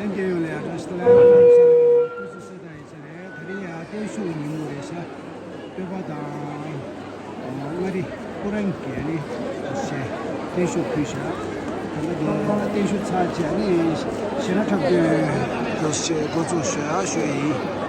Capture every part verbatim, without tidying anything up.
རྒྱལ་ཡོངས་ལ་ཡང་བཀྲ་ཤིས་བདེ་ལེགས་ལ་ཁམས་བཟང་སྐུ་གཟུགས་གསལ་ཐང་ཡིན་ས་རེད། དེ་རིང་ཡང་བརྟན་བཞུགས་ཉིན་མོ་རེད་ཤག་བསྟོད་པ་དང་། མངའ་རིས་སྐུ་རིམ་གྱི་ནི་ཞེས་བརྟན་བཞུགས་ཕུལ་ཤག་ད་ལྟ་དེ་ད་བརྟན་བཞུགས་ཚར་རྗེས་ནི་ཞེ་དྲག་འཁྲབ་སྟོན་འགོ་ཚུགས་ཞུ་ཡག་ཞུ་ཡིན།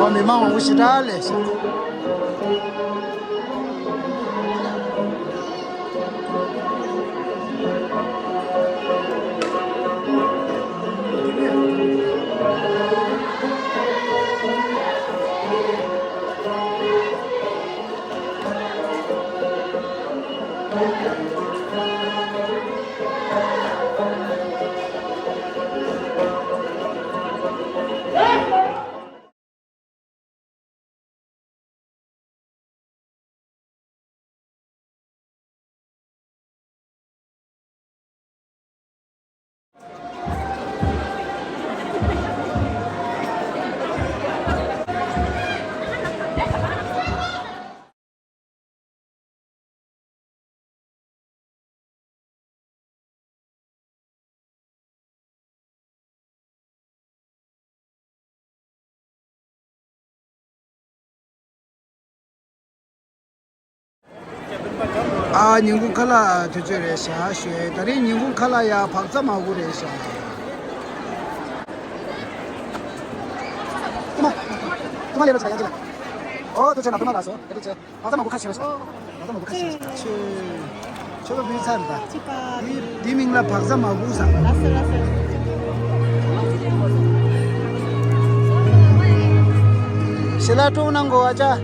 ཨོ་མི་མང་མང་པོ་ཞེ་དྲག་སླེབས་སོང་། ཨ། ཉིན་གུང་ཁ་ལག་དུས་ཚོད་རེད་ཤག་ཞུ། ད་རིང་ཉིན་གུང་ཁ་ལག་ཡ་བག་ཚ་མ་གུ་རེད་ཤག་ཏུ་མ་ཏུ་མ་ལེ་རོ་ཆ་ཡང་ཅི་ལ། ཨོ་ཏུ་ཆེ་ན་ཏུ་མ་ལ་སོ་ཏུ་ཆེ། བག་ཚ་མ་གུ་ཁ་ཤས་རེད་ཤག་བག་ཚ་མ་གུ་ཁ་ཤས་རེད་ཤག་ཆུ་ཆུ་བ་བུས་ཚར་ད། ཅི་པ། འདི་འདི་མིང་ལ་བག་ཚ་མ་གུ་ཟེར། ལ་སོ་ལ་སོ། ཞི་ལ་ཀྲུང་ནང་གོ་ཨ་ཅག་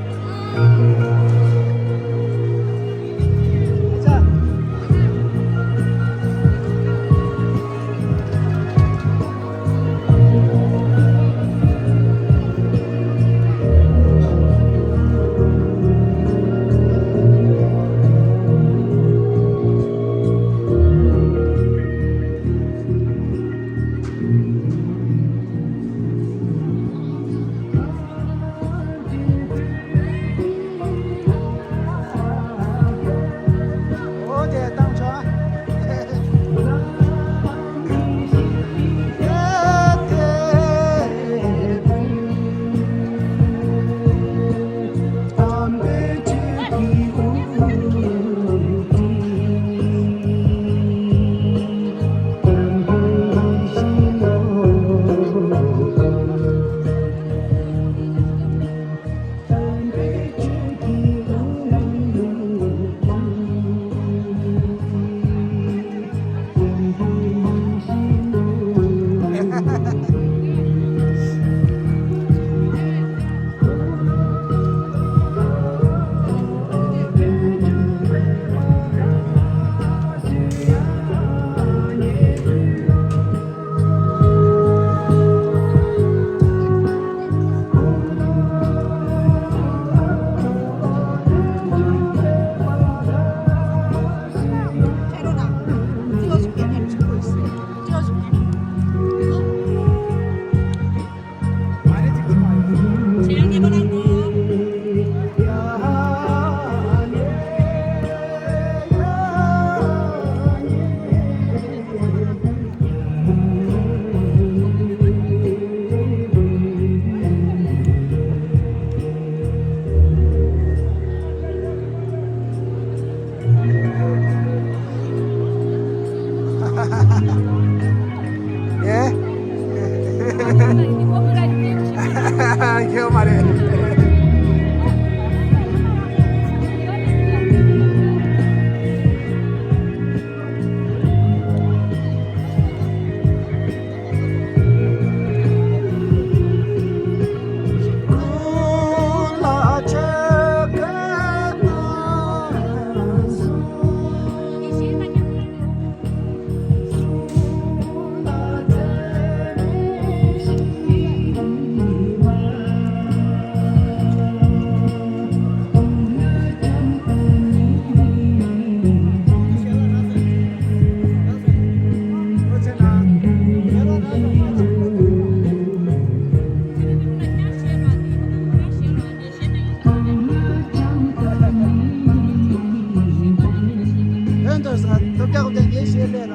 ཡག་པོ་དེ་ངས་བཤད་ལས་ར།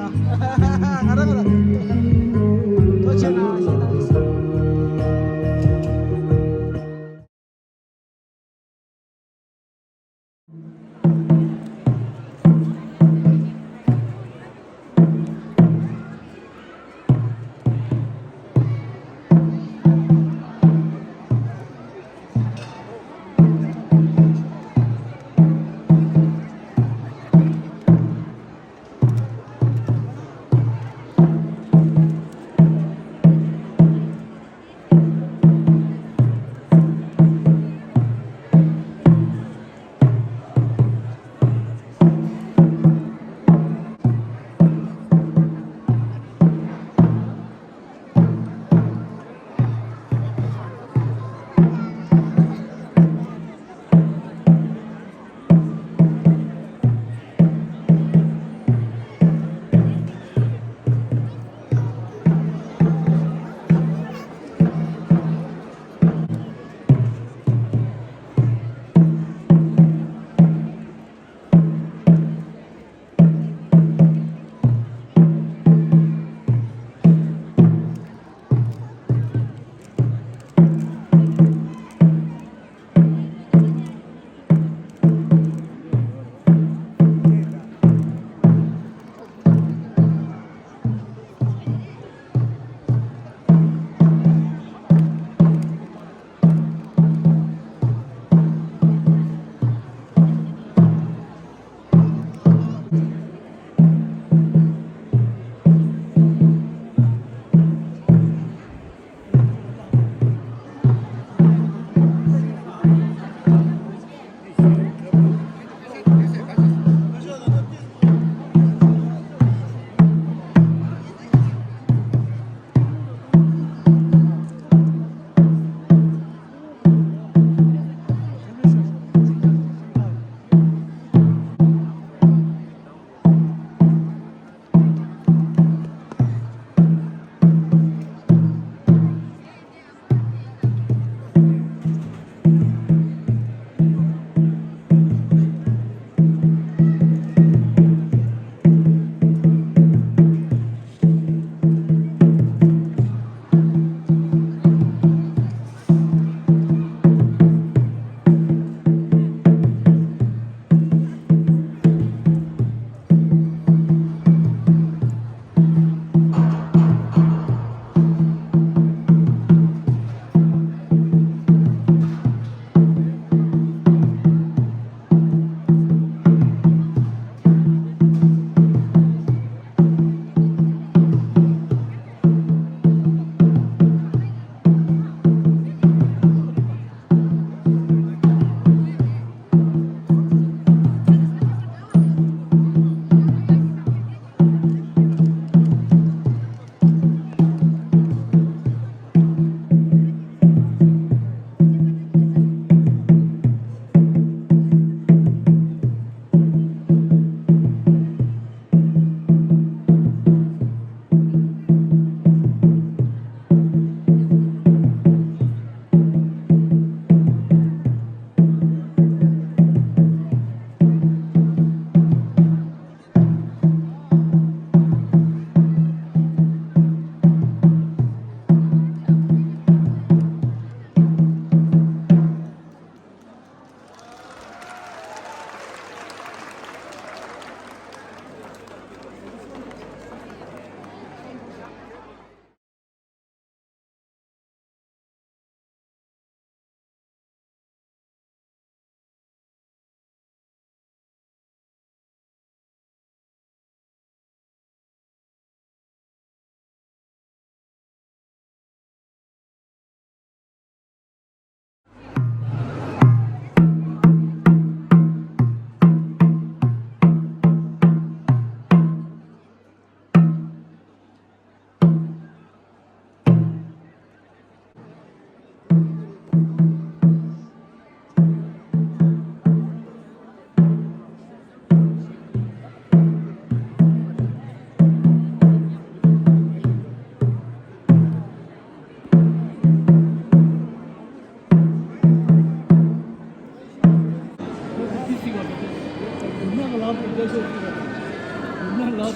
ང་རང་ང་རང་། ཐུགས་རྗེ་ཆེ་གནང་། བཤད་གནང་། ཧེ་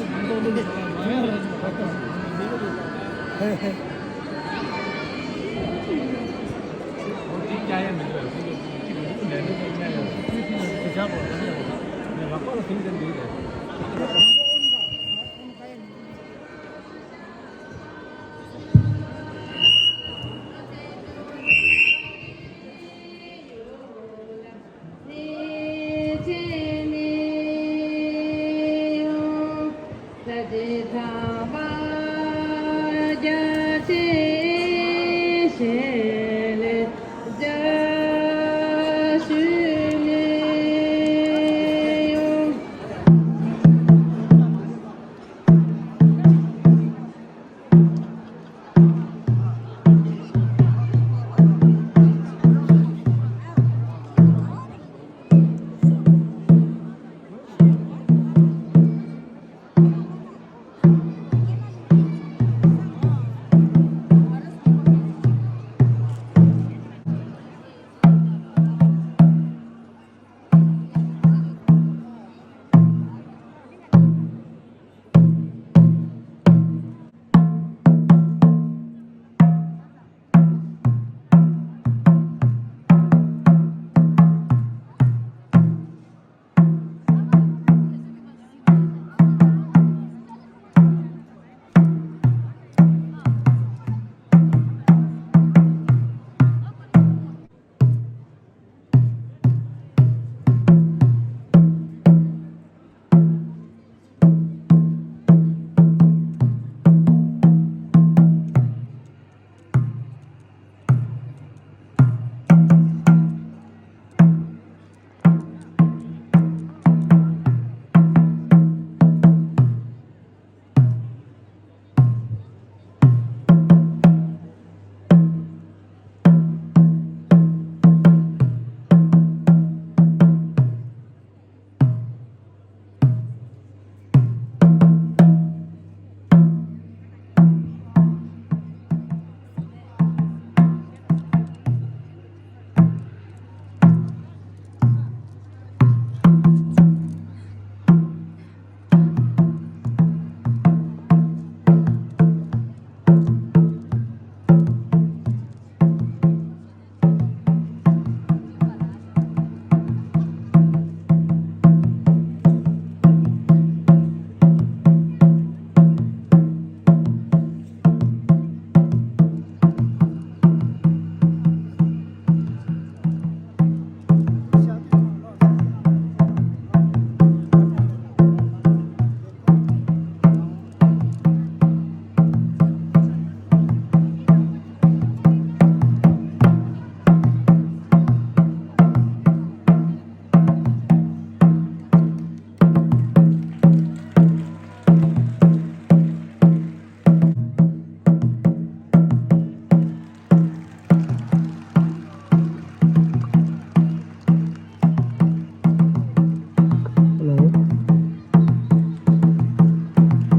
ལོ།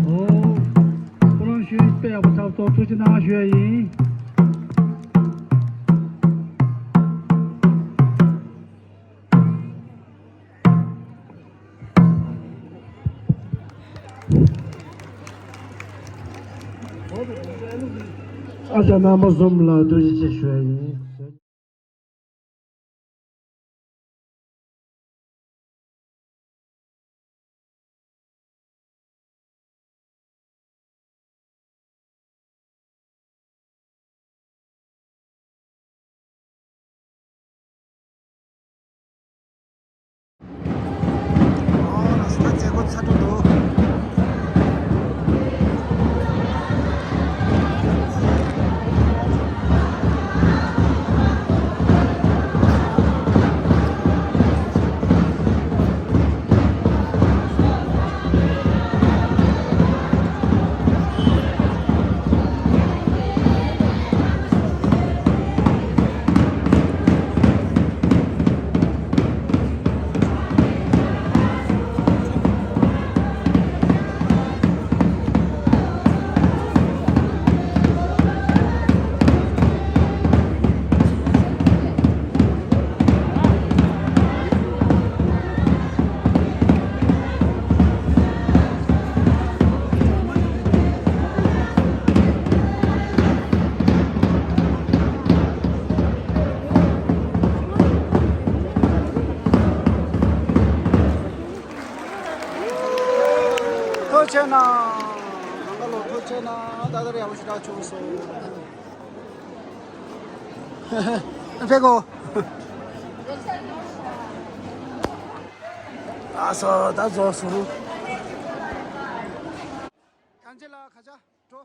ཨོ། པོ་ལང་ཤུལ་དཔེ་ཡག་པོ་ཆགས་སོང་། ཐུགས་རྗེ་གནང་ཞུ་ཡ་ཡིན། ཨ་ཅག་རྣམ་པ་གསུམ་ལ་ཐུགས་རྗེ་ཆེ་ཞུ་ཡ་ཡིན། ཨོ་ར་སྟ་མཛད་སྒོ་ཚ་དྲོ་འདུག་ཆེ་ན། རང་ག་ལོ་ཐོ་ཆེ་ན་ད་ད་རེ་ཡག་པོ་ཞིག་ད་བྱུང་སོང་། ཕེ་གོ། ཨ་སོ་ད་རྫོགས་སོང་། ཐང་ཆེ་ལ་ཁ་ཆ་འགྲོ།